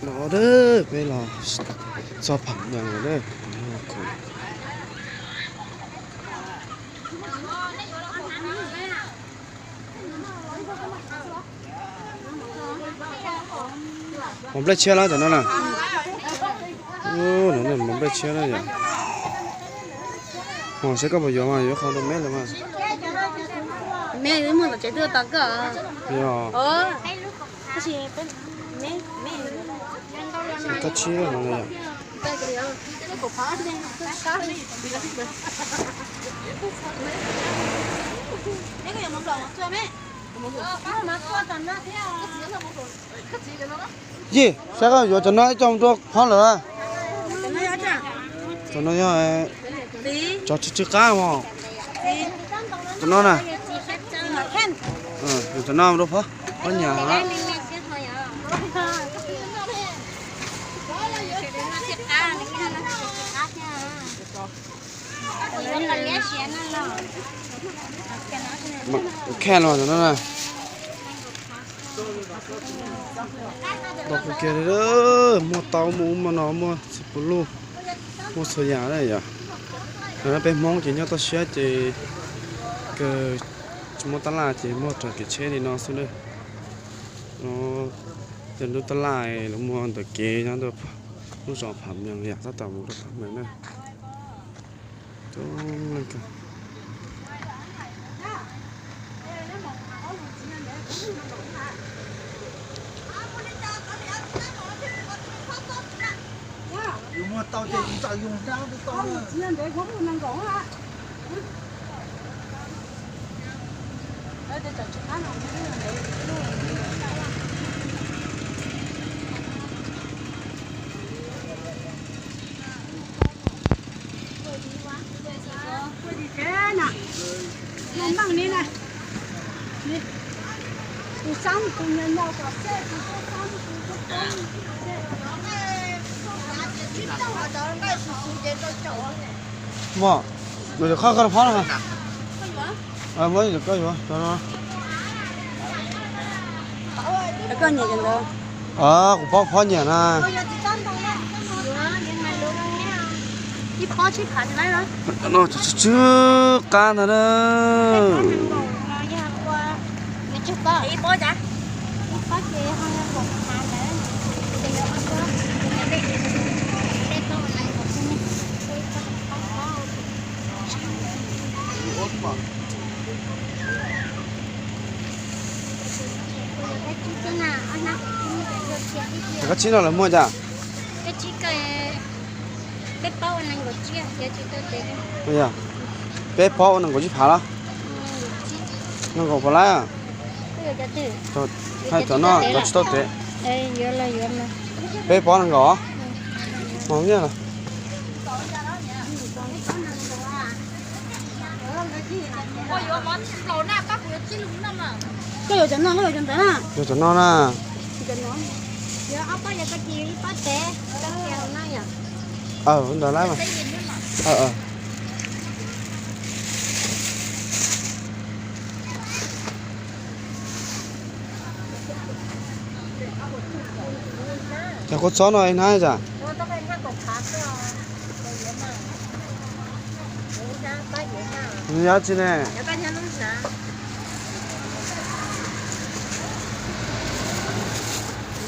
Los dab, peb los txog Pham Mees lawm dab. Mov nplej tshiab los cov no na. Mov nplej tshiab na yom. Mov saib koj puas yuav mas yuav qhov rau me lawm mas. Yog. Koj tsib no na yom. Yij, saib koj yuav cov no ib co mus rau phab lawm. Cov no yog cov tsw tsw qab mog. Cov no na. Yuav cov no mus rau phab, phab nyiam. Khej los cov no na. Tau kawg kiag li, muaj taub muaj ub muaj no muaj txiv pus luj, muaj txhua yam na yom. Peb Hmoob ces nyob toj siab ces kawg tsis muaj tab laj ces muaj raws kev tsheb li no xwb na. Cov lub tab laj lawv muag ntawm kev nyob ntawm lub zos Pham Mees yom, tab tom mus rau Pham Mees na. Muaj, muab koj rau phab no. Muab koj yuav. Kuv paub phob nyiam na. No tsw tsw qab ntag na. Cov koj tsib no lawv muag cas? Peb paub ua nees nkaum tsib phav los? Nees nkaum puas lab? Hais cov no cov tsis tau tev. Peb paub nees nkaum. Koj yuav cov no, koj yuav cov ntawd na? Yuav cov no na. Ntawd lab. Cov kua txob no hnab cas? Yog tsi ne?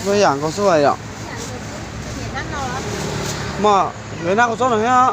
Muaj yam nkaus xwb yom. Muaj, yuav hnab kua txob no thiab.